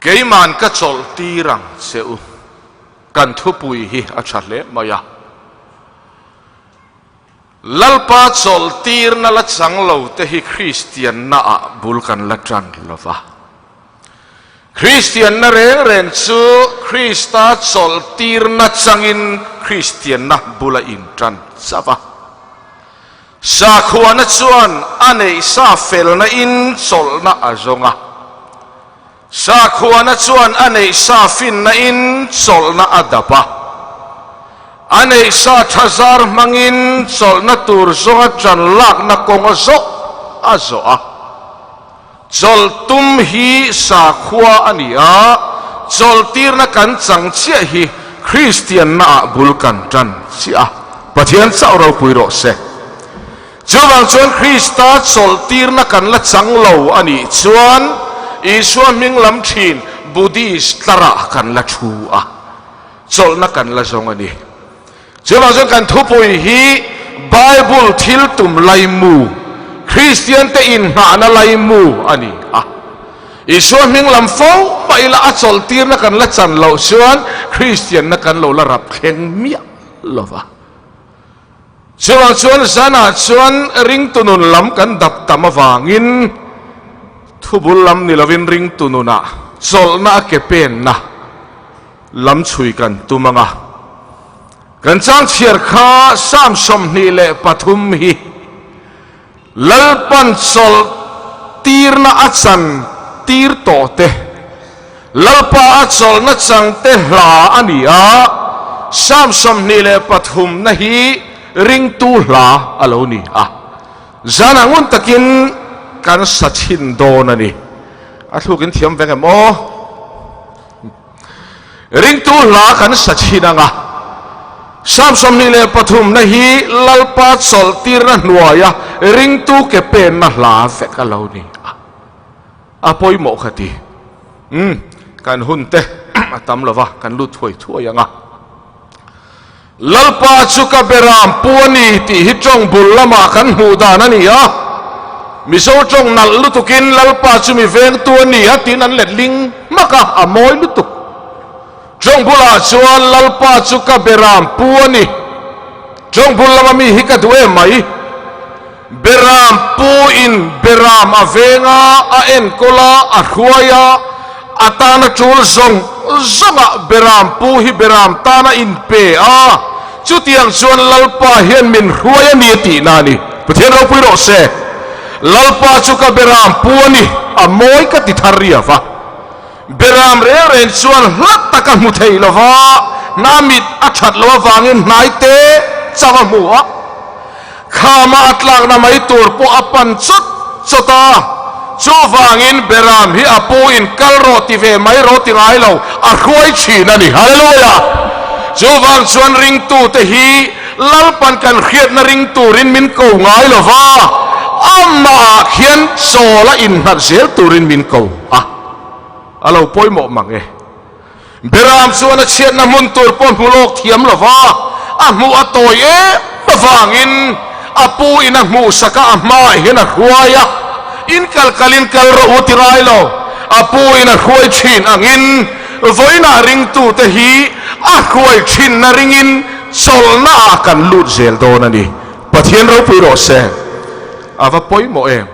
Keiman ka chawlh tir ang che u. Kan thupui hi a tha hle mai a. Lalpa chawlh tirna la chang lo te hi Kristianna ah bul kan la tan lo va. Kristianna reng reng chu Krista chawlh tirna changin Kristianna bula intan chauh a. Sakhuana chuan a neih sa felna in chawlhna a zawng a. Sakhuana chuan a neih sa finna in chawlhna a dap a. A neih sa tha zar hmangin chawlhna tur zawnga ṭan lakna kawng a zawh a zawh a. Chawlh tum hi sakhua a ni a, chawlh tirna kan chang chiah hi Kristianna ah bul kan tan chiah a, Pathian chauh ropui rawh se. Chuvang chuan Krista chawlh tirna kan la chang lo a nih chuan Isua hming lam thin Buddhist tlarah kan la thu a, chawlhna kan la zawng a ni. Chuvang chuan kan thupui hi Bible thil tum laimu, Kristiante inngahna laimu a ni a. Isua hming lam fo mah ila a chawlhtirna kan la chan loh chuan Kristianna kan lo la rap thleng miah lo va. Chuvang chuan zanah chuan ringtu nun lam kan dap tam avangin thubul lam ni lovin ringtu nunah chawlhna a ke penna Lam chhui kan tum ang a, kan chang chhiar kha Psalm 23 hi Lalpan chawlh tirna a chan tir tawh te, Lalpa a chawlhna chang te hla a ni a, Psalm 23 na hi ringtu hla a lo ni a, zan ah ngun takin kan sa chhin dawn a ni. A thlukin thiam veng em aw? Ringtu hla kan sa chhin ang a, Psalm 23 na hi Lalpa chawlh tirna hnuaia ringtu ke penna hla vek a lo ni a, a pawimawh ka ti. Umm, kan hun te a tam lo va, kan lut thuai thuai ang a. Lalpa chu ka beram pu a ni tih hi tawng bul lamah kan hmuh dan a ni a. Mizo tawng nalh lutukin Lalpa chu mi vengtu a ni a tiin an let ling hmak a, a mawi lutuk. Tawng bulah chuan Lalpa chu ka beram pu a ni. Tawng bul lama mi hi ka duh em mai. Beram pu in beram a veng a, a enkawl a, a hruai a, a tana tul zawng zawngah beram pu hi beram tana inpe a, chutiang chuan Lalpa hian min hruai a ni a tihna a ni. Pathian ropui rawh se. Lalpa chu ka beram pu a ni, a mawi ka ti thar riau a. Beram reng reng chuan hla tak a hmu thei lo va, hna mit a that loh avangin hnai te chauh a hmu a. Khama a tlakna mai tur pawh a pan chawt chawt a, chuvangin Beram hi a pu in kal rawh ti ve mai rawh ti ngai lo, a hruai thin a ni. Hallelujah! Chuvang chuan ringtute hi Lalpan kan hriatna ring turin min ko ngai lo va, amahah khian chawl a innghat zel turin min ko a, a lo pawimawh mang e. Beram chuan a chhiatna hmun tur pawh hmu lawk thiam lo va, a hmuh a tawi em avangin a pu in a hmuhsak a, a hmaah hian a hruai a, in kal kalin kal rawh u ti ngai lo, a pu in a hruai thin angin vawiinah ringtute hi a hruai thinna ringin chawlhna ah kan lut zel dawn a ni. Pathian ropui rawh se, a va pawimawh em?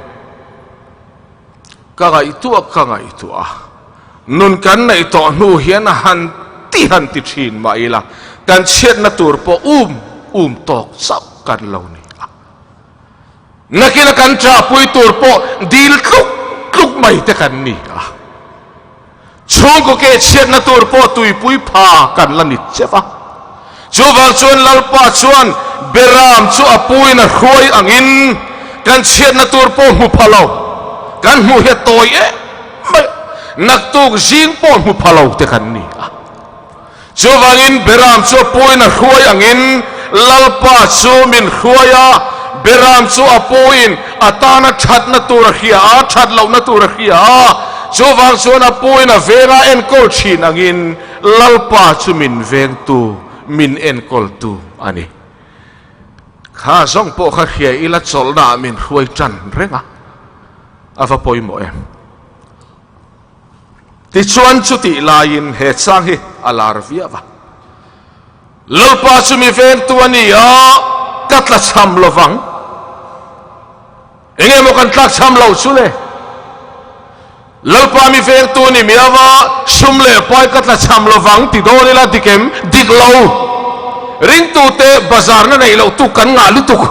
Ka ngaihtuah ka ngaihtuah a, nun kan neih tawh hnu hian a han ti han ti thin mah ila, kan chhiatna tur pawh um um tawk chauh kan lo ni a. Nakina kan chahpui tur pawh dil tluk tluk mai te kan ni a. Chhungkaw ke chhiatna tur pawh tuipui pha kan la ni che va. Chuvang chuan Lalpa chuan Beram chu a puin a hruai angin kan chhiatna tur pawh hmu pha lo, kan hmuh hi a tawi em mai, naktuk zing pawh hmu pha lo te kan ni a. Chuvangin Beram chu a puin a hruai angin Lalpa chu min hruai a, Beram chu a puin a tana thatna tur a hria a, that lohna tur a hria a, chuvang chuan a puin a venga enkawl thin angin Lalpa chu min vengtu, min enkawltu a ni. Kha zawng pawh kha hria ila chawlhnaah min hruai tan reng a, a va pawimawh em? Tichuan chutih laiin he chang hi a lar viau a. Lalpa chu mi vengtu a ni a, ka tlachham lo vang. Enge maw kan tlakchham loh chu le? Lalpa mi vengtu ni miau a, sum leh pai ka tlachham lo vang ti dawn ila dik em? Dik lo. Ringtute bazarna neih loh tuk kan ngah lutuk.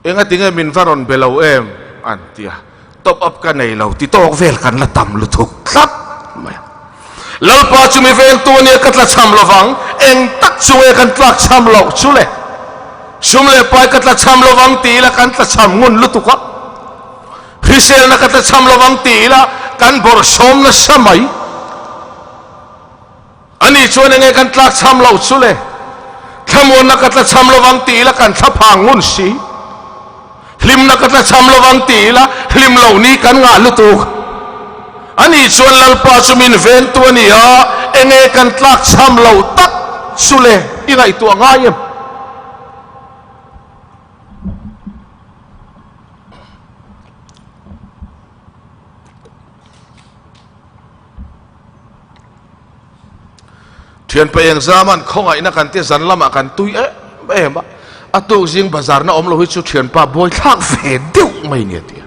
Engatinge min va rawn be lo em? an ti a, top up ka nei lo ti tawk vel kan la tam lutuk tlat mai a. Lalpa chu mi vengtu a nia ka tlachham lo vang, eng tak chu nge kan tlakchham loh chu le? Sum leh pai ka tlachham lo vang ti ila kan tlachham ngun lutuk a, hriselna ka tlachham lo vang ti ila kan bawrhsawm nasa mai. Ani chuan enge kan tlakchham loh chu le? Thlamuanna ka tlachham lovang ti ila kan thlaphang ngun si. Hlimna ka tlachham lovang ti ila hlim loh ni kan ngah lutuk. Ani chuan Lalpa chu min ventu a ni a, enge kan tlakchham loh tak chu le? I ngaihtuah ngai em? Thianpa eng zaman khawngaihna kan tia zan lamah kan tui em em a, a tuk zing bazarna awm lo hi chu thianpa buai thlak ve deuh mai nia tia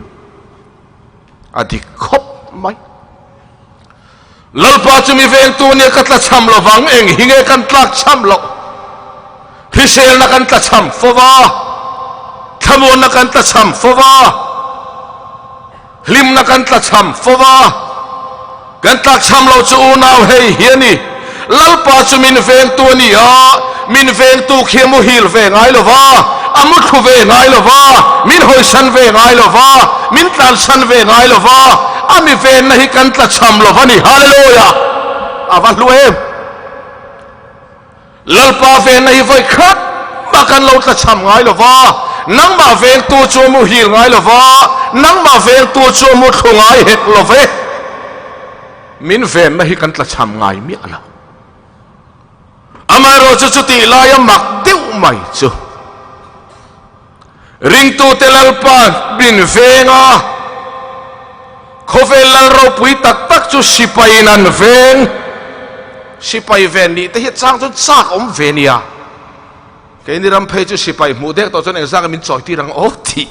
a dik khawp mai. Lalpa chu mi vengtu nia ka tla cham lovang eng hi nge kan tlak cham loh. Hriselna kan tla cham fo va, thlamuanna kan tla cham fo va. Hlimna kan tlachham fo va, kan tlakchham lo chu unau hei hi a ni. Lalpa chu min vengtu a ni a, min vengtu khi a muhil ve ngai lo va, a muthlu ve ngai lo va, min hawisan ve ngai lo va, min tlansan ve ngai lo va, a mi venna hi kan tlachham lo va ni. Hallelujah! A va hlu em! Lalpa venna hi vawi khat mah kan lo tlachham ngai lo va, nangmah vengtu chu a muhil ngai lo va, nangmah vengtu chu a muthlu ngai hek lo ve. Min venna hi kan tlachham ngai miah lo. Amaherawhchu chutih laia mak deuh mai chu Ringtute Lalpa min veng a, khawvel lal ropui tak tak chu sipaiin an veng. Sipai ven nih te hi chang chuan chak awm ve nia. Keini ram phei chu sipai hmuh dek tawh chuan engzak min chawi tir ang aw tih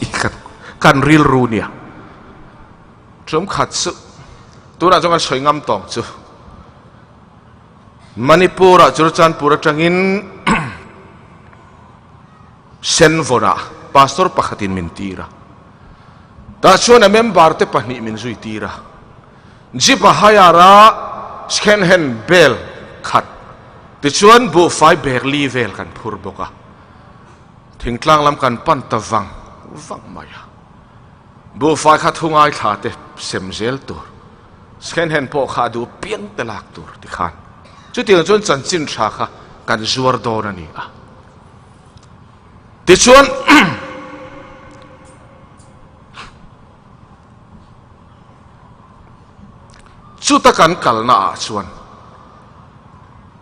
kan rilru nia. Tum khat chu tunah chuan kan sawi ngam tawng chu Manipur-ah Churachandpur atangin Senvawrah pastor pakhatin min tir a, tah chuan a member te pahnih min zui tir a. Jeep a hire a, second hand bel khat, tichuan buhfai bag li vel kan phur bawk a. Thingtlang lam kan pan ta vang vang mai a. Buhfai kha thu ngaithla te sem zel tur, second hand pawh kha a duh piang te lak tur tikhan chutiang chuan chanchin tha kha kan zuar dawn a ni a. Tichuan, chuta kan kalna ah chuan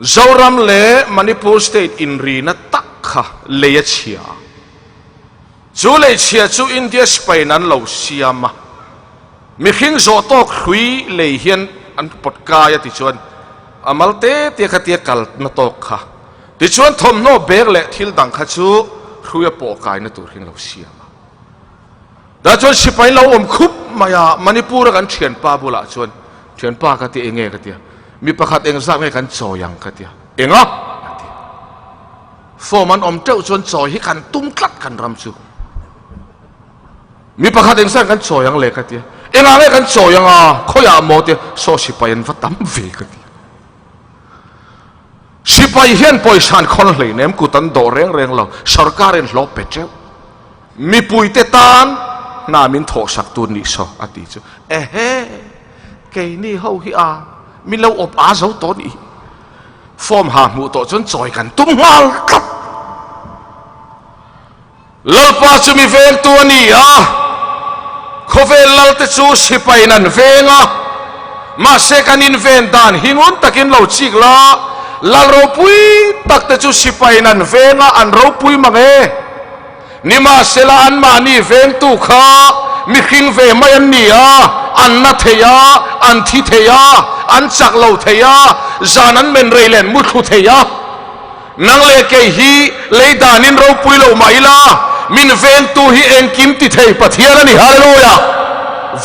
Zoram leh Manipur state inrina tak kha lei a chhia a. Chu lei chhia chu India sipain an lo siam a, mihring zawh tawk hrui lei hian an pawt kai a tichuan a mal te te kha tia kalna tawk kha Tichuan thawmhnaw bag leh thil dang kha chu hruia pawh kaina tur hian lo siam a. Tah chuan sipai lo awm khup mai a, Manipur-a kan thianpa bulah chuan, Thianpa ka ti enge ka ti a, mi pakhat engzat nge kan chawi ang ka ti a, Enga? a ti a. Form an awm teuh chuan chawi hi kan tum tlat kan ram chu. Mi pakhat engzat kan chawi ang le ka ti a, Engah nge kan chawi ang a, khawiah maw ti a, Saw sipai an va tam ve ka ti a. Sipai hian pawisa an khawn hleinem, kut an dawh reng reng lo, sorkarin hlawh pe teuh. Mipuite tan hna min thawhsak tur nih saw a ti chu. Ehe, keini ho hi a, min lo awp a zo tawh nih hi. Form ha hmuh tawh chuan chawi kan tum nghal tlat. Lalpa chu mi vengtu a ni a, khawvel lalte chu sipaiin an veng a, mahse kan inven dan hi ngun takin lo chik la, lal ropui takte chu sipaiin an veng a, an ropui mang e. Nimahsela anmahni vengtu kha mihring ve mai an ni a, an na thei a, an thi thei a, an chak lo thei a, zan an men rei leh an muthlu thei a. Nang leh kei hi lei danin ropui lo mah ila, min vengtu hi engkim ti thei Pathian a ni. Hallelujah!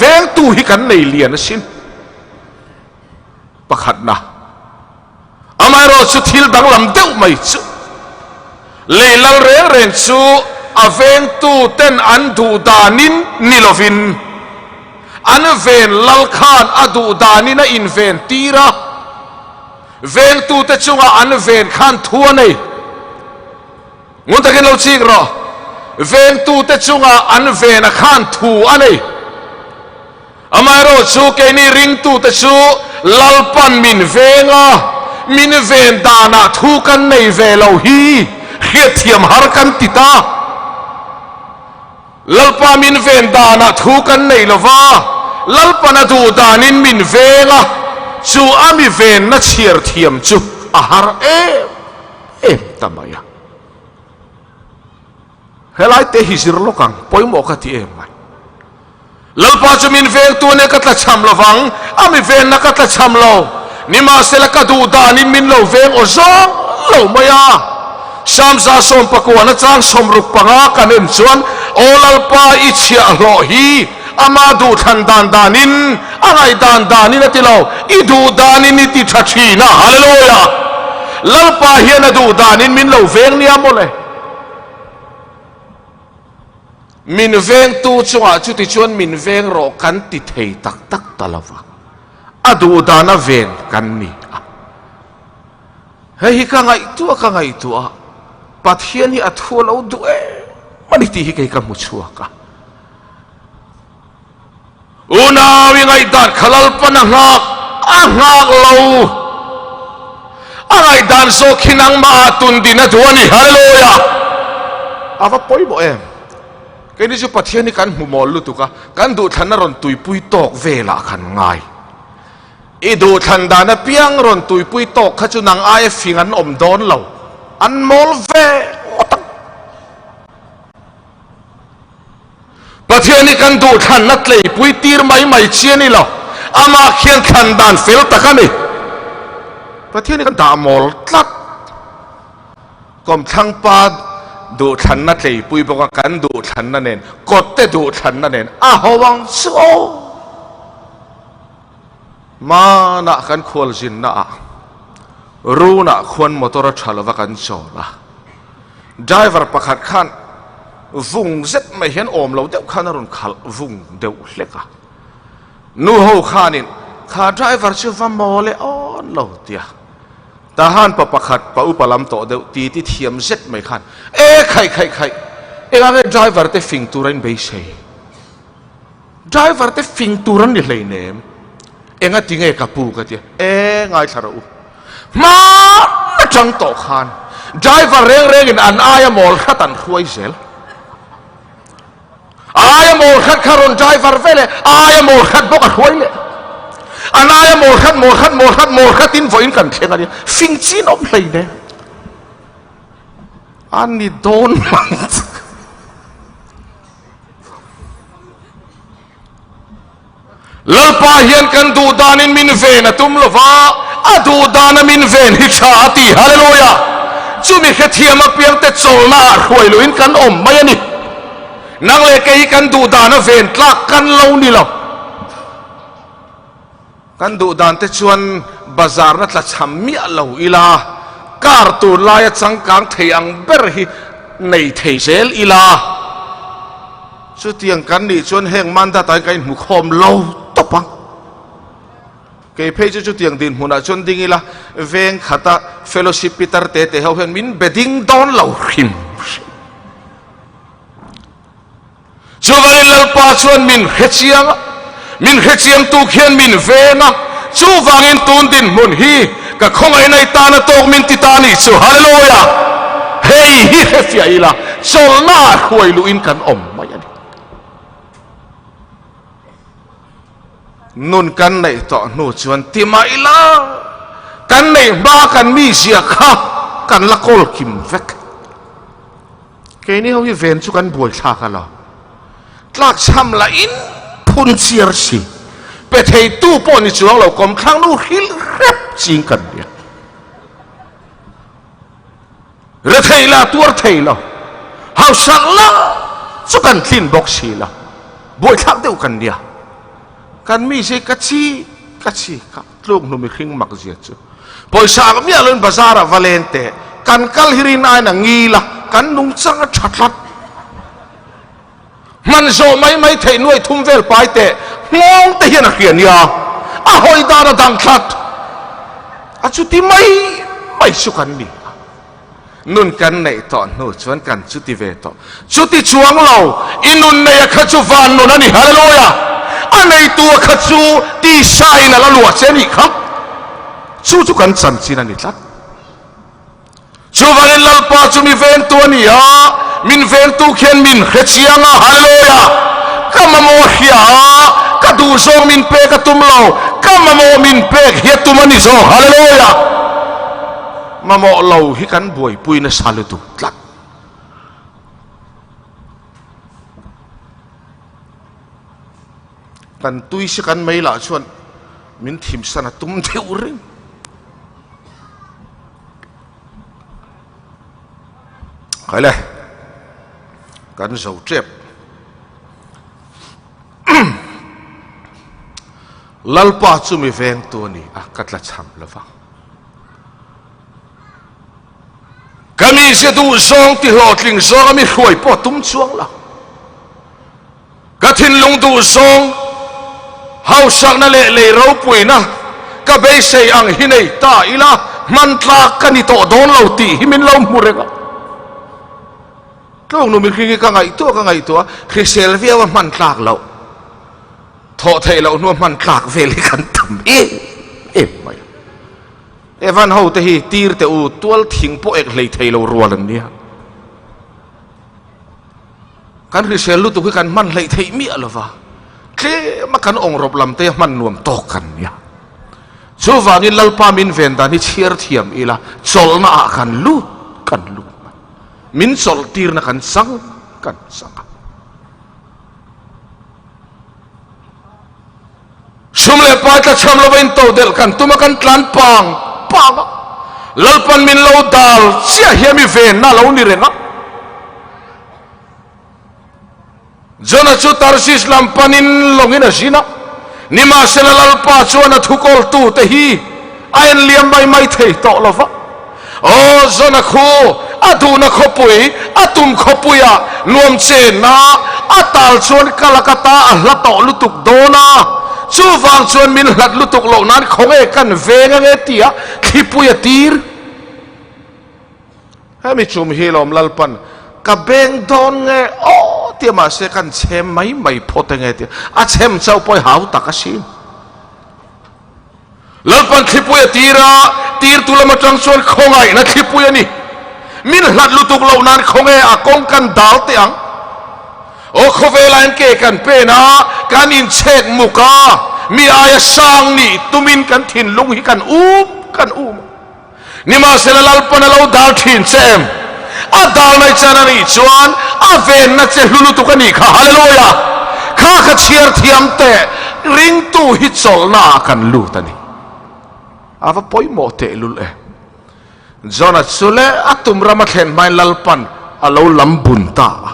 Vengtu hi kan nei lian asin. Pakhatna, amaherawh chu thil danglam deuh mai chu lei lal reng reng chu a vengtu ten an duh danin ni lovin an ven lal khan a duh danin a inven tir a, vengtute chunga an ven khan thu a nei. Ngun takin lo chik rawh, vengtute chunga an vena khan thu a nei. Amaherawhchu keini ringtute chu Lalpan min veng a, min ven danah thu kan nei ve lo hi hriatthiam har kan ti ta. Lalpa min ven danah thu kan nei lo va, Lalpan a duh danin min veng a, chu a mi venna chhiar thiam chu a har em em ta mai a. Helai te hi zir lawk ang, pawimawh ka ti em mai. Lalpa chu min vengtu ania ka tlachham lo vang, a mi venna ka tlachham lo. Nimahsela ka duh danin min lo veng aw zawng lo mai a. Samza sawmpakuan atang 65 kan en chuan, Aw Lalpa i chhiahhlawh hi ama duhthlan dan danin, a ngaihdan danin a ti lo, i duh danin i ti tha thin a. Hallelujah! Lalpa hian a duh danin min lo veng nia mawle. Min vengtu chungah chuti chuan min veng rawh kan ti thei tak tak ta lo va, a duh dana ven kan ni a. Hei hi ka ngaihtuah ka ngaihtuah a, Pathian hi a thu a lo duh em a ni tih hi kei ka hmu chhuak a. Unau i ngaihdan kha Lalpan a nghak a nghak lo. A ngaihdan zawk hi nangmah ah tun din a duh a ni. Hallelujah! A va pawimawh em? Keini chu Pathian hi kan hmu mawl lutuk a, kan duhthlanna rawn tuipui tawk velah kan ngai. I duhthlan dan apiang rawn tuipui tawk kha chu nang aia fing an awm dawn lo. An mawl ve ngawt ang. Pathian hi kan duhthlanna tleipui tir mai mai chi a ni lo, amah khian thlan dan fel tak a ni. Pathian hi kan dah mawl tlat. Kawmthlangpa duhthlanna tleipui bawk a, kan duhthlanna nen, kawtte duhthlanna nen a ho ang chu aw. Hmanah kan khualzinna ah Runah khuan motor a tha lova kan chawl a, driver pakhat khan vung zet mai hian awm lo deuh khan a rawn khalh vung deuh hlek a, nu ho khanin kha driver chu va mawl e awn lo tia Tahan pa pakhat pa upa lam tawh deuh ti ti thiam zet mai khan e khaih khaih khaih engah nge driver te fing tur a in beisei? Driver te fing tur an ni hleinem. Enga ti nge ka pu ka tia. E ngaithla rawh u. Hman atang tawh khan driver reng rengin an aia mawl hrat an hruai zel. A aia mawl hrat kha rawn driver ve leh a aia mawl hrat bawk a hruai leh. An aia mawl hrat mawl hrat mawl hrat mawl hratin vawiin kan thleng a nia. Fing chin awm hleinem. A ni dawn mang. Lalpa hian kan duh danin min ven a tum lo va, a duh dana min ven hi tha a ti. Hallelujah! Chumi hrethiam apiangte chawlhna ah hruai loin kan awm mai a ni. Nang leh kei hi kan duh dana ven tlak kan lo ni lo. Kan duh dan te chuan bazarna tlachham miah lo ila, car tur laia changkang thei ang ber hi nei thei zel ila. Chutiang kan nih chuan heng mandat ah hian kan inhmu khawm lo tawp ang. Kei phei chu chutiang dinhmunah chuan ding ila, veng khata fellowship pitar te te ho hian min be ding dawn lo hrim hrim. Chuvangin Lalpa chuan min hrechiang a, min hrechiangtu khian min veng a, chuvangin tun dinhmun hi ka khawngaihna i tana tawk min ti ta a nih chu. Hallelujah! Hei hi hrefiah ila, chawlhna ah hruai luhin kan awm mai a ni. Nun kan neih tawh hnu chuan ti mah ila, kan neih hma kan mizia kha kan la kawl kim vek. Keini ho hi ven chu kan buaithlak a lo. Tlakchham lah in phun chiar si. Pe theitu pawh ni chuang lo kawmthlang nu hrilh hrep ching kan nia. Rethei la tuar thei lo, hausak la chu kan tlin bawk si lo, buaithlak deuh kan nia. Kan mi zai ka chi ka chi kha tluk hnu mihring mak zia chu. Pawisa ang miah loin bazar ah va len teh, kan kal hi rin aiin a ngil a, kan nungchang a tha tlat. Hman zawh mai mai theih nuai thum vel pai teh nghawng te hian a hria nia, a hawi dan a dang tlat. A chuti mai mai chu kan ni a, nun kan neih tawh hnu chuan kan chuti ve tawh. Chuti chuang lo, i nun nei a kha chu van nun a ni, Hallelujah! A neitu a kha chu tisa in a la luah che a nih kha. Chu chu kan chanchin a ni tlat. Chuvangin Lalpa chu mi vengtu a ni a, min vengtu khian min hre chiang a, Hallelujah! Ka mamawh hria a, ka duhzawng min pek a tum lo, ka mamawh min pek hi a tum a ni zawk, Hallelujah! Mamawh lo hi kan buaipui nasa lutuk tlat. Kan tui si kan mei lah chuan min thimsan a tum deuh reng. Khaile kan zo tep Lalpa chu mi vengtu a ni a, ka tla cham lova. Ka mi ze duh zawng ti hlawhtling zawng a mi hruai pawh tum chuang lo. Ka thinlung duh zawng, hausakna leh lei ropuina ka beisei ang hi nei ta ila, hman tlak ka ni tawh dawn lo tih hi min lo hmu reng a. Tlawngnu mihring hi ka ngaihtuah ka ngaihtuah a, hrisel viau a hman tlak loh, thawh theih loh hnua hman tlak vel hi kan tam em em mai a. Evan ho te hi tir teh u, tual thing pawh ek hlei thei lo rual an nia. Kan hrisel lutuk hi kan hman hleih theih miah lo va, tlema kan awngrawp lam te hman nuam tawk kan nia. Chuvangin Lalpa min ven dan hi chhiar thiam ila, chawlhna ah kan lut kan lut mai. Min chawlh tirna kan chang kan chang a. Sum leh pai tlachham lova intodelh kan tum a, kan tlan pang pang a. Lalpan min lo dal chiah hian mi venna a lo ni reng a. Jona chu Tarsis lam panin lawngin a zin a, nimahsela Lalpa chuan a thukawltute hi a enliam mai mai thei tawh lo va. Aw Jona khu, a duhna khawpui, a tum khawpuia nuam chenna a tal chuan ka laka ta a hla tawh lutuk dawn a, chuvang chuan min hlat lutuk loh nan khawnge kan veng ange tia thlipui a tir. Hemi chum hi lawm Lalpan ka beng dawn nge aw tia mahse kan chhem mai mai phawt ange tia a chhem chauh pawh i hau tak asin. Lalpan thlipui a tir a, tirtu lam atang chuan khawngaihna thlipui a ni. Min hlat lutuk loh nan khawnge a kawng kan dal teh ang. Aw khawvela hian ke kan pen a, kan inchhek muk a, mi aia sang nih tumin kan thinlung hi kan um kan um a. Nimahsela Lalpan a lo dal thin che em? A dal mai chan a nih chuan a venna che hlu lutuk a nih kha. Hallelujah! Kha kha chhiar thiam teh, ringtu hi chawlhna ah kan lut a ni. A va pawimawh tehlul e. Jona chu leh a tum ram a thlen hmain Lalpan a lo lam bun ta a.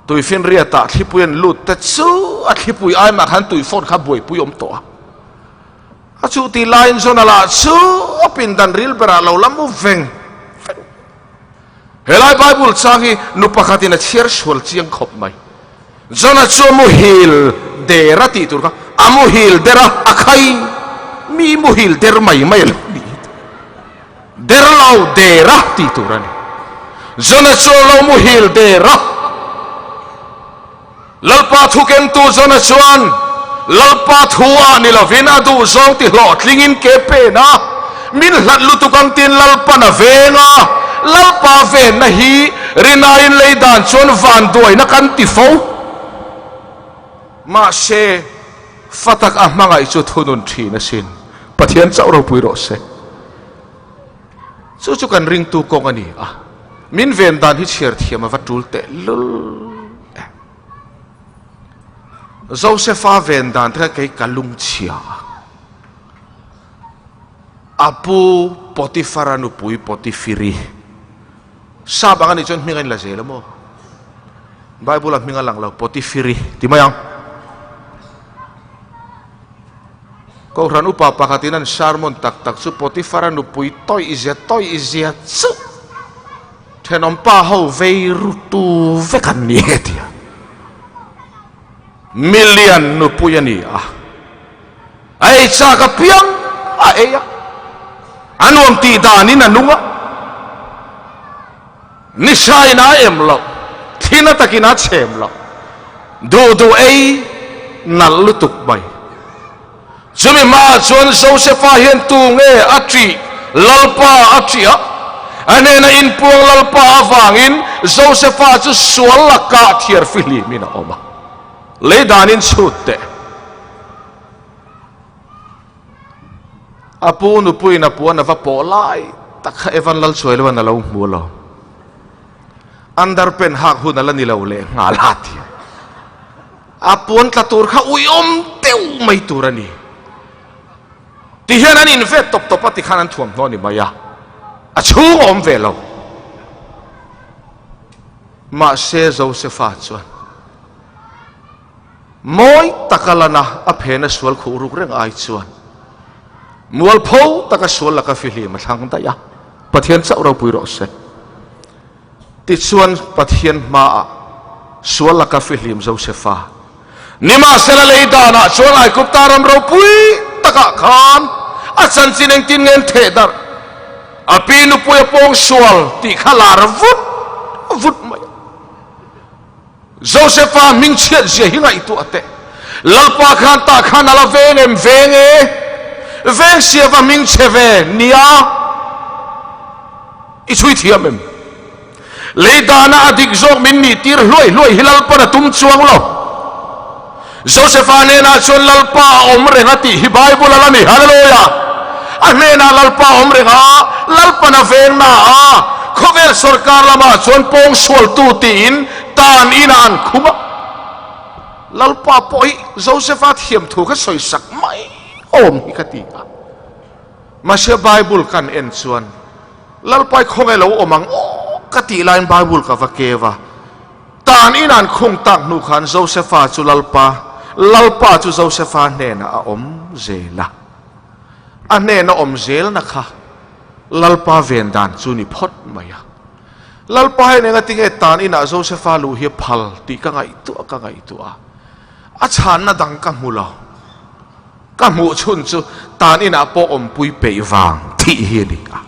Tuifinriatah thlipui an lut te chu a thlipui ai mah khan tuifawn kha buaipui awm tawh a. A chu ti laiin Jona lah chu a pindan ril berah lo la mu veng veng. Helai Bible chang hi nu pakhatin a chhiar sual chiang khawp mai. Jona chu a muhil der a tih tur kha a muhil der a, a khai mi muhil der mai mai a lo nih hi. Der lo der a tih tur a ni. Jona chu a lo muhil der a. Lalpa thu kengtu Jona chuan Lalpa thu ah ni lovin a duh zawng ti hlawhtlingin ke pen a, min hlat lutuk ang tiin Lalpan a veng a, Lalpa venna hi rinaiin lei dan chuan vanduaina kan ti fo. Mahse, fa tak a hmangaih chu thunun thin asin. Pathian chauh ropui rawh se. Chu chu kan ringtu kawng a ni a, min ven dan hi chhiar thiam a va tul teh lul e. Josefa ven dan te kha kei ka lungchhia a. A pu Potifara nupui Potifiri. Sap ang a nih chuan hming a inla zel a maw? Bible-a hming a lang lo, Potifiri ti mai ang. Kohhran upa pakhatin an sermon tak tak chu Potifara nupui tawih zia tawih zia chu thenawm pa ho vei ru tu vek an ni e tia. Milian nupui a ni a. A ei chak apiang a ei a, a nuam tih danin a nung a, ni hrain a em loh, thli na takin a chhem loh, duh duh ei nalh lutuk mai. Chumi hmaah chuan Josefa hian tu nge a ṭih? Lalpa a ṭih a, a hnena inpuang Lalpa avangin Josefa chu sual lakah thiar fihlimin a awm a. Lei danin chhut teh. A pu nupuiin a puan a va pawh lai tak kha Evan Lalchuailoan a lo hmu lo. Underpant hak hun a la ni lo leh nghal a ti. A puan tla tur kha uiawm deuh mai tur a ni. Ti hian an invet tawp tawp a ti khan an thuamhnaw a ni mai a. A chhung a awm ve lo. Mahse Josefa chuan mawi taka lana a phena sual khuh ruk reng ai chuan mualpho taka sual laka fihlim a thlang daih a, Pathian chauh ropui rawh se. Tichuan Pathian hmaah sual laka fihlim Josefa nimahsela lei danah chuan Aigupta ram ropui takah khan a chanchin engtin nge an theh darh? A pi nupui a pawng sual tih kha lar vut vut mai a. Josefa hming chhiat zia hi ngaihtuah teh. Lalpa khan tah khan a la veng em? Veng e. Veng sia va hming chhe ve nia. I chhui thiam em? Lei dana a dik zawk min nih tir hluai hluai hi Lalpan a tum chuang lo. Josefa hnenah chuan Lalpa a awm reng a tih hi Bible a la ni. Hallelujah! A hnenah Lalpa a awm reng a, Lalpan a veng na a, khawvel sorkar lamah chuan pawngsualtu tiin tan inah an khum a. Lalpa pawh hi Josefa thiamthu kha sawisak mai awm hi ka ti a. Mahse Bible kan en chuan Lalpai khawnge lo awm ang aw ka tih laiin Bible ka va keu a. Tan in an khung tak hnu khan Josefa chu Lalpa, Lalpa chu Josefa hnenah a awm zel a. A hnena awm zelna kha Lalpa ven dan chu ni phawt mai a. Lalpa hian engatinge tan inah Josefa luh hi a phal tih ka ngaihtuah ka ngaihtuah a. A chhanna dang ka hmu lo. Ka hmuh chhun chu tan inah pawh awmpui peih vang thih hi a ni a.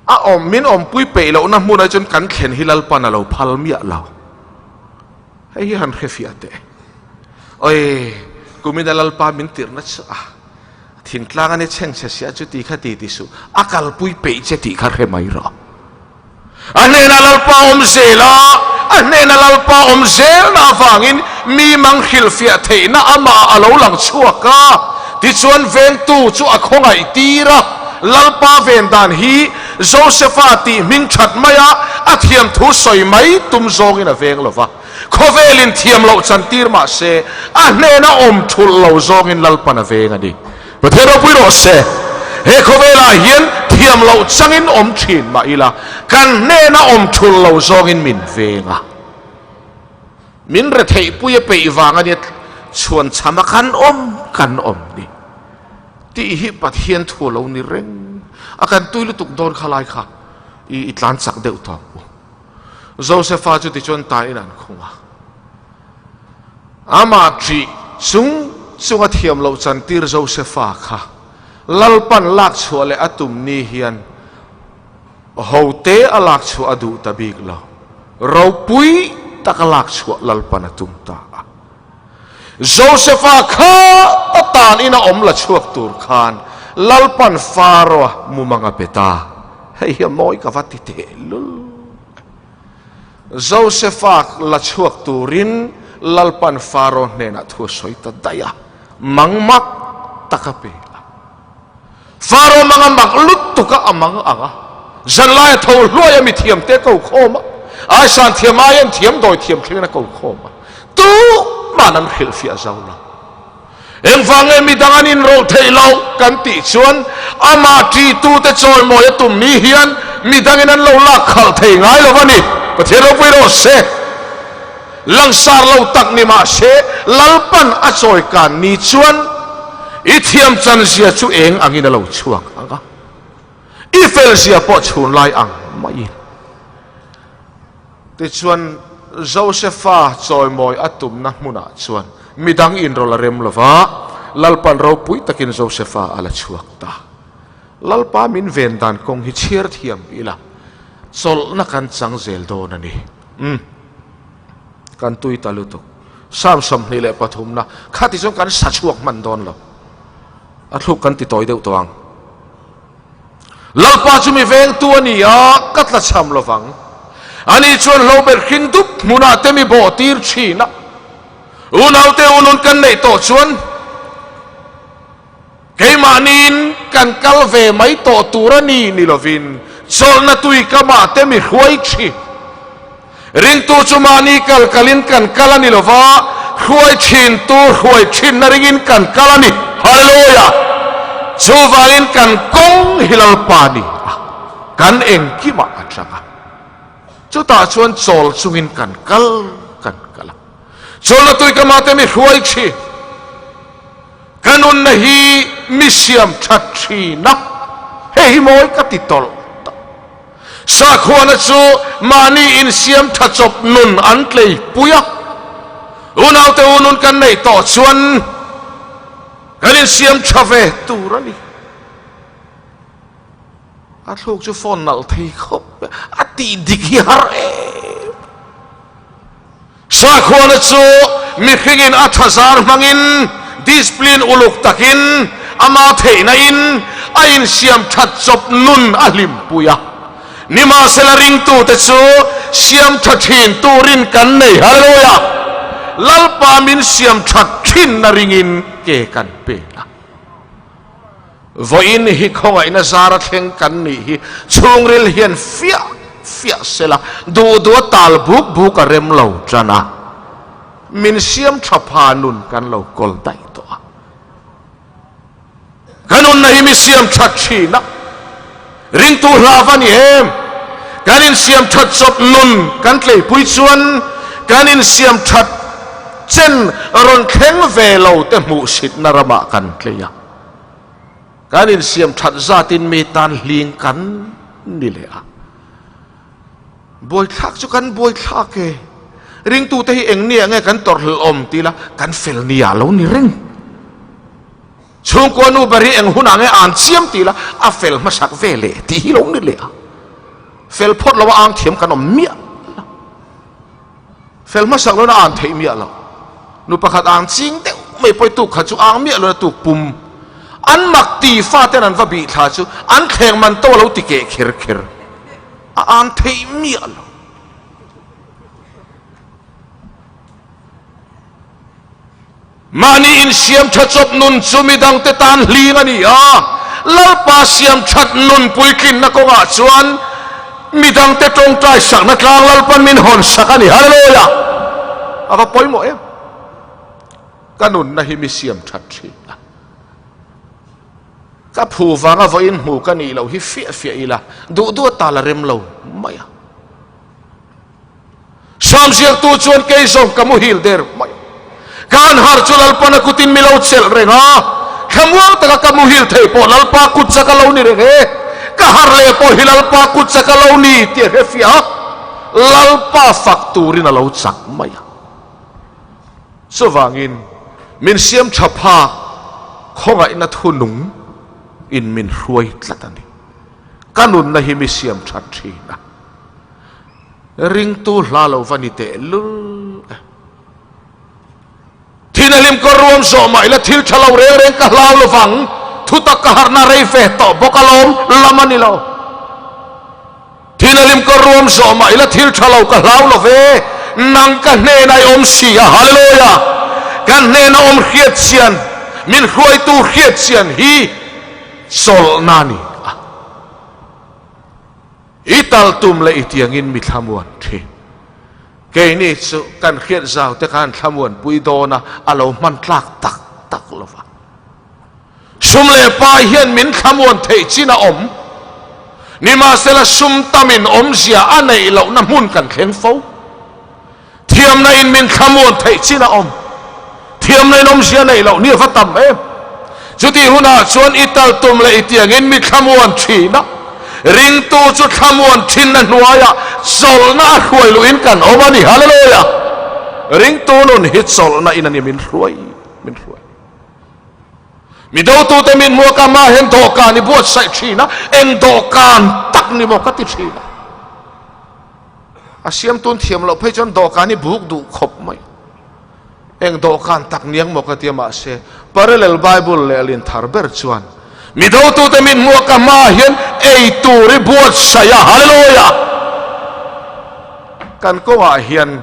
A awm min awmpui peih lohna hmunah chuan kan thlen hi Lalpan a lo phal miah lo. Hei hi han hrefiah teh. Oi, kumina Lalpa min tirhna chu a thingtlang a ni chheng chhe sia chu ti kha ti ti suh. A kalpui peih che tih kha hre mai rawh. A hnena Lalpa awm zel a, a hnena Lalpa awm zelna avangin mi mang hrilhfiah theihna amah a lo lang chhuak a. Tichuan vengtu chu a khawngaih tir a, Lalpa ven dan hi Josefa tih hming that mai a, a thiam thu sawi mai tum zawngin a veng lo va. Khawvelin thiam loh chan tir mah se, a hnena awm thulh lo zawngin Lalpan a veng a ni. Pathian ropui rawh se. He khawvelah hian thiam loh changin awm thin mah ila, kan hnena awm thulh lo zawngin min veng a. Min retheihpui a peih vang a nia chhuan chhama kan awm kan awm ni tih hi Pathian thu lo ni reng a kan tui lutuk dawn kha lai kha i tlan chak deuh tawp u. Josefa chu tichuan tain an khung a. Amah ṭih chung chunga thiam loh chantir Josefa kha Lalpan lak chhuah leh a tum ni hian hote a lak chhuah a duh ta bik lo. Ropui taka lak chhuah Lalpan a tum ta a. Josefa kha a tan ina awm la chhuak tur khan Lalpan Faro-a mumang a pe ta. Hei hi a mawi ka va ti tehlul. Josefa la chhuak turin Lalpan Faro hnenah thu a sawi ta daih a, mang mak tak a pe a. Faro mang a mak lutuk a, a mang ang a. Zanlai a tho hluai a, mithiam te a ko khawm a, aisan thiam, aian thiam, dawi thiam thlengin a ko khawm a. Tumah Tuman an hrilhfiah zo lo. Engvang nge midang an inrawlh theih loh kan tih chuan amah ṭihtute chawimawi a tum ni hian midangin an lo lak khalh thei ngai lo a ni. Pathian ropui rawh se. Langsar lo tak ni mah se Lalpan a chawikan ni chuan i thiam chanzia chu eng angin a lo chhuak ang a, i felzia pawh chhunlai ang maiin. Tichuan, Josefa chawimawi a tumna hmunah chuan midang inrawlh a rem lo va, Lalpan ropui takin Josefa a la chhuak ta. Lalpa min ven dan kawng hi chhiar thiam ila, chawlhna kan chang zel dawn a ni. Umm. Kan tui ta lutuk. Psalm 23 na khati chuan kan sa chhuak hman dawn lo. A thluk kan ti tawi deuh tawh ang. Lalpa chu mi vengtu a ni a, ka tlachham lo vang. Ani chuan hlober hring dup hmunah te mi bawh tir thin a. Unaute unun kan neih tawh chuan keimahniin kan kal ve mai tawh tur a ni ni lovin chawlhna tui kamah te mi hruai thin. Ringtu chu mahni kal kalin kan kal a ni lo va, hruai thintu hruai thinna ringin kan kal a ni. Hallelujah! Chuvangin kan kawng hi Lalpa ni a, kan engkimah a tang a. Chutah chuan chawl chungin kan kal kan kal a. Chawlna tui ka mate mi hruai thin. Ka nunna hi mi siam that thin a, hei hi mawi ka ti tawlh tawlh. Sakhuana chu mahni insiam tha chawp nun an tleipui a, unaute u nun kan neih tawh chuan kan insiam tha ve tur a ni. A thluk chu phone nalh thei khawp a tih dik hi har em. Sakhuana chu mihringin a tha zar hmangin, discipline uluk takin, ama theihna in a insiam that chawp nun a hlimpui a. Nimahsela ringtute chu siam tha thin turin kan nei. Hallelujah! Lalpa min siam that thinna ringin ke kan pen a. Vawiin hi khawngaihna zara thleng kan nih hi chhungril hian fiah fiah sela, duh duh a tal buk buk a rem lo tan a, min siam tha pha nun kan lo kawl daih tawh a. Ka nunna hi mi siam that thin a, ringtu hlav a ni em? Kan insiam that chawp nun kan tleipui chuan kan insiam that chen rawn thleng ve lo te hmuhsitna ramah kan tlei a. Kan insiam that zatin mi tan hling kan ni leh a. Buaithlak chu kan buaithlak e. Ringtute hi eng nia nge kan tawrhhlelh awm ti ila kan fel nia lo ni reng. Chhungkua nu ber hi eng hunah nge an chiam ti ila a fel hmasak ve leh tih hi lo ni leh a. Fel phawt lo a ang thiam kan awm miah lo. Fel hmasak lona ang theih miah lo. Nu pakhat ang ching deuh mai pawi tuk kha chu ang miah lona tuk pum. An mak ti faten an va bih thla chu an thleng man to a lo ti keh kher kher. A ang theih miah lo. Mahni insiam tha chawp nun chu midangte tan hling a ni a, Lalpa siam that nun puitlinna kawngah chuan midangte tawngtai sakna tlang Lalpan min hawn sak a ni. Hallelujah! A va pawimawh em! Ka nunna hi mi siam that thin a, ka phu vanga vawiin hmu ka nih loh hi fiah fiah ila, duh duh ata la rem lo mai a. Sam ziaktu chuan kei zawng ka muhil der mai. Ka han harh chu Lalpan a kutin mi lo chelh reng a, thlamuang taka ka muhil thei pawh Lalpa kut chak a lo ni reng e, ka harh leh pawh hi Lalpa kut chak a lo ni tih a hrefiah a, Lalpa fak turin a lo chak mai a. Chuvangin min siam tha phak khawngaihna thunung in min hruai tlat a ni. Ka nunna hi mi siam that thin a. Ringtu hla lo va ni teh lul e. Thin a hlim ka ruam zawh mah ila thil tha lo reng reng ka hlau lovang, thutak ka harhna rei ve tawh bawk alawm lam a ni lo. Thin a hlim ka ruam zawh mah ila thil tha lo ka hlau lo ve, nang ka hnena i awm si a, Hallelujah! Ka hnena awm hriat chian, min hruaitu hriat chian hi chawlhna a ni a. I tal tum leh i tiangin mi thlamuan thin. Keini chu kan hriat zau te khan thlamuanpui dawn a, a lo hman tlak tak tak lo va. Sum leh pai hian min thlamuan theih chin a awm. Nimahsela sum tamin awmzia a neih lohna hmun kan thleng fo. Thiamna in min thlamuan theih chin a awm. Thiamna in awmzia neih loh ni a va tam em. Chutih hunah chuan i tal tum leh i tiangin mi thlamuan thin a. Ringtu chu thlamuan thinna hnuaiah chawlhna a hruai luhin kan awm a ni. Hallelujah! Ringtu nun hi chawlhna in a ni min hruai min hruai. Mi dotute min hmuak a, mahen dawhkan i buatsaih thin a, eng dawhkan tak ni maw ka ti thin a. A siam tun thiam loh phei chuan dawhkan hi buk duh khawp mai. Eng dawhkan tak niang maw ka tia mahse Parallel Bible leh lin thar ber chuan mi dotute min hmuak a hmaah hian ei tur i buatsaih a. Hallelujah! Kan kawngah hian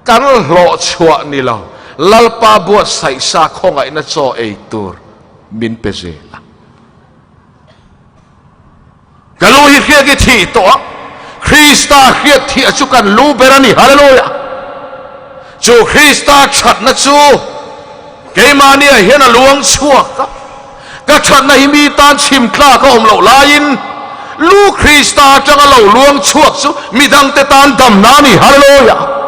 kan hlawh chhuah ni lo Lalpa buatsaih sa khawngaihna chaw ei tur min pe zel a. Ka lu hi hriat i thih tawh a, Krista hriat thiah chu kan lu ber a ni. Hallelujah! Chu Krista thatna chu keimahniah hian a luang chhuak a. Ka thatna hi mi tan chhim tlak a awm loh laiin lu Krista atanga lo luang chhuak chu midangte tan damna a ni. Hallelujah!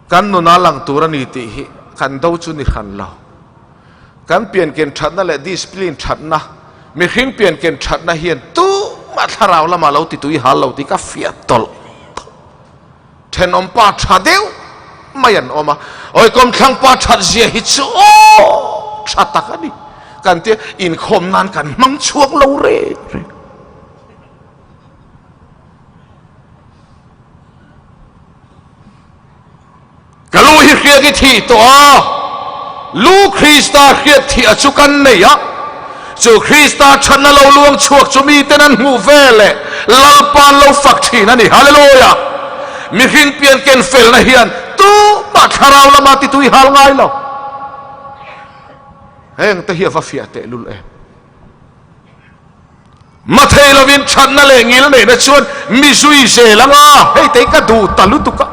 Kan nuna lang tur a ni tih hi kan do chu ni hran lo. Kan pianken thatna leh discipline thatna, mihring pianken thatna hian tumah thlarau lamah lo ti tui hal lo tih ka fiah tawlh tawlh. Thenawm pa tha deuh mai an awm a, awi kawmthlang pa that zia hi chu aw tha tak a ni. Kan tia inkhawm nan kan hmang chhuak lo reng reng. Ka lu hi hriat i thih tawh a, lu Krista hriat thih a chu kan nei a, chu Krista thatna lo luang chhuak chu miten an hmuh ve leh Lalpa an lo fak thin a ni. Hallelujah! Mihring pian ken felna hian tumah thlarau lama titui hal ngai lo. Heng te hi a va fiah tehlul em. Mathei lovin thatna leh ngil neihna chuan mi zui zel ang a, hei te hi ka duh ta lutuk a.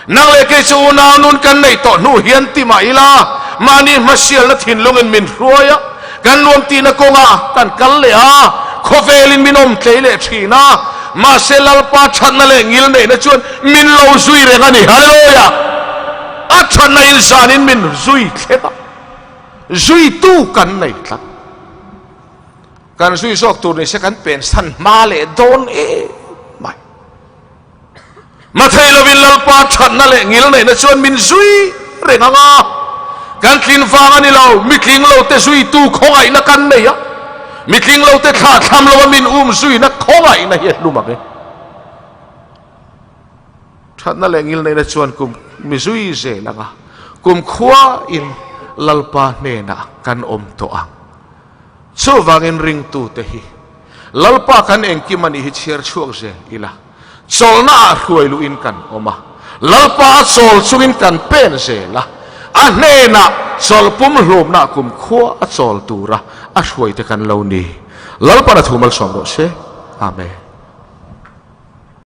Nang leh kei chu unau nun kan neih tawh hnu hian ti mah ila, mahni hmasialna thinlungin min hruai a, kan nuam tihna kawngah kan kal leh a, khawvelin min awm tlei leh thin a, mahse Lalpa thatna leh ngil neihna chuan min lo zui reng a ni. Hallelujah! A thatna in zanin min zui thleng a, zuitu kan nei tlat. Kan zui zawk tur nise kan pensan hma leh dawn em mai. Mathei lovin Lalpa thatna leh ngilneihna chuan min zui reng ang a, kan tlin vang a ni lo, mitling lote zuitu khawngaihna kan nei a, mitling lote thlahthlam lova min um zuina khawngaihna hi a hlum ang e. Thatna leh ngilneihna chuan kum mi zui zel ang a, kum khuain Lalpa hnenah kan awm tawh ang. Chuvangin ringtute hi Lalpa kan engkim a nih hi chhiar chhuak zel ila, chawlhna ah hruai luhin kan awm a, Lalpa a chawl chungin kan pen zel a, a hnenah chawlh pum hlumna kumkhua a chawl tura a hruaite kan lo ni. Lalpa'n a thu malsawm rawh se. Amen.